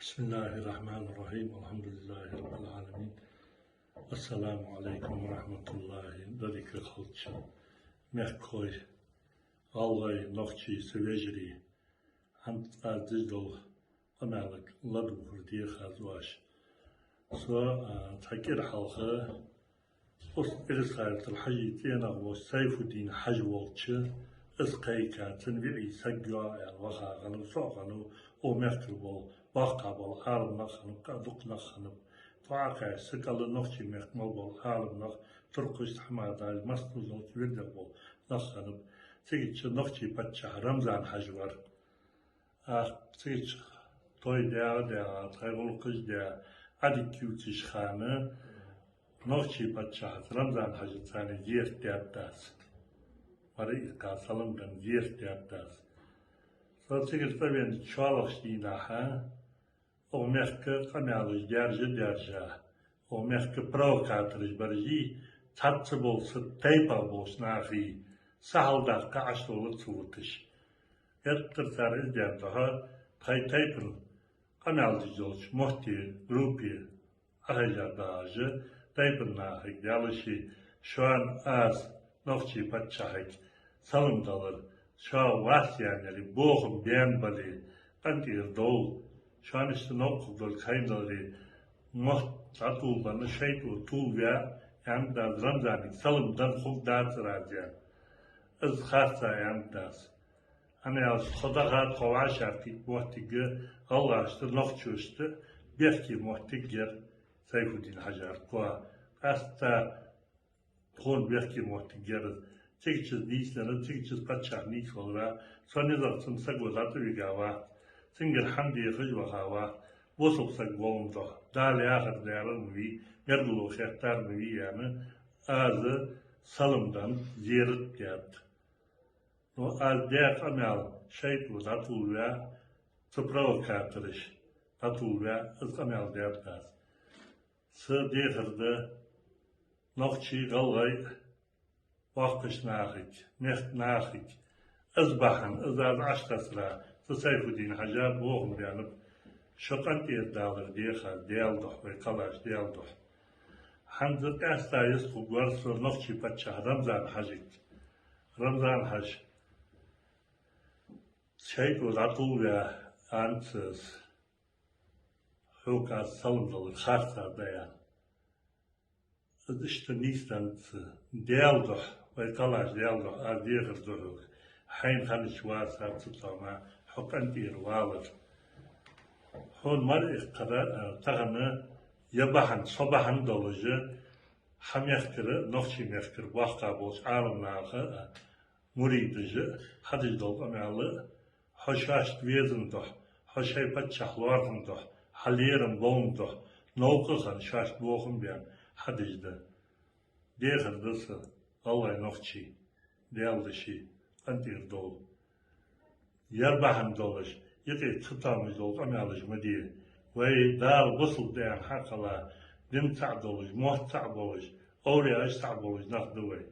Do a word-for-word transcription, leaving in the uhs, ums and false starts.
بسم الله الرحمن الرحيم. الحمد لله رب العالمين. السلام عليكم ورحمة الله. Дика хилда шун, мехкахой, гӀалгӀай, нохчий, са вежарий. ХӀанз аз деш дола къамаьл ладувгӀар дехар аз оаш. Со, а, цхьа кӀира хьалха Ус Ирисхаевтал Хьажий цӀенах волча Сайфудин-Хьажа волча, из кхайкача, цун виӀий саг йоагӀа аьнна ваха хиннав, со а хиннав, укх мехкара бола, боккхий бола Ӏаламнах хиннаб, кхы а дукха нах хиннаб. Тхо Ӏокхаьчача, са кӀал нохчий мехка мел бола Ӏаламнах, туркхашца хӀама долаш, массадолча вирдех бола нах хиннаб. Цигача нохчий паччахь Рамзан-Хьажа вар. Ах, цигача той даьгӀа-даьгӀа, тхоай гӀулакхаш даь, Ӏадика ювцаш хана, нохчий паччахьаца Рамзан-Хьажаца цхьана зерат даьд аз. Мара иккха салам дан зерат даьд аз. Со цигара цӀавеннача шоллагӀча дийнахьа, укх мехка къамаьлаш даьржа-даьржа, укх мехка провокатораш баржий, цхьацца бола са тайпах болча нахий сахьал даккха Ӏочудовла ца вуташ. Геттара цар из даьр духьа, тхоай тайпан къамаьл деш долча мотте, группе Ӏохайша багӀаш, тайпан нахага, Даьла ший, шоана аз, нохчий паччахьага салам далар, шо вас яьннар, бохам баьнна бале, къинтӀера довла, шоана иштта новкъа долга хайна даларе, мотт дӀатулбенна, шайтӀо тулваь, аьннад аз, Рамзанага салам дан хургдацар аз, аьнна. Из харцахьа аьннад аз. ХӀана аьлча тхо даха, тхо вӀашагӀкхийтта моттиг гӀалгӀашта, нохчашта бехке моттиг яр Сайфудин-Хьажар. Тхо къаьстта тхона бехке моттиг яр из. Цигача из нийсденнад, цигача из паччахь нийсвелар. Со низагӀа цун саго дӀатӀавига вац. Цунгара хӀама дехаш ваха вац. Бусалба саг волаш ма вий, Дала яхар даьр ма вий, мергало хеттар ма вий, аьнна, аз салам дан зерат даьд. Но аз даь къамаьл шайтӀо дӀатулваь, цу провокатораша дӀатулваь, из къамаьл даьд аз. Са дехар да нохчий, гӀалгӀай, боккхача нахага, мехка нахага. Из бахьан, из аз Ӏочутассар, са Сайфудин-Хьажа бохам баьннаб, шо къинтӀера далар деха Даьла духьа, вай кхеллача Даьла духьа. ХӀанз къаьстта йистхургвар со нохчий паччахь Рамзан-Хьажага. Рамзан-Хьажа, шайтӀо дӀатулваь, аьннад цо, хьога аз салам далар харцахьа да, аьнна. Из иштта нийсденнад са Даьла духьа, вай кхеллача Даьла духьа, аз дехар да хьога. Хьайна хиннача васар цу тӀа ма, хьо къинтӀера валар. Хьона мара иккхар, а, тахан я бахьан, со бахьан долаш, хьа мехкара, нохчий мехкара боккхий болча Ӏаламнаха, а, муридаш хьадеш дола къамаьл, хьо шоашта везан духьа, хьо шоай паччахь лоархӀан духьа, хьа лерам болан духьа, новкъа хинна шоашта бохам баьнна хьадеш да. Дехар да са, гӀалгӀай, нохчий, Даьла да ший, къинтӀера довла. Ер бахьан долаш, юкъе цатоамаш дола къамаьлаш ма де. Вай Дала бусалба да аьнна хьакхелла, дин цаӀ долаш, мотт цаӀ болаш, овлияаш цаӀ болаш нах да вай.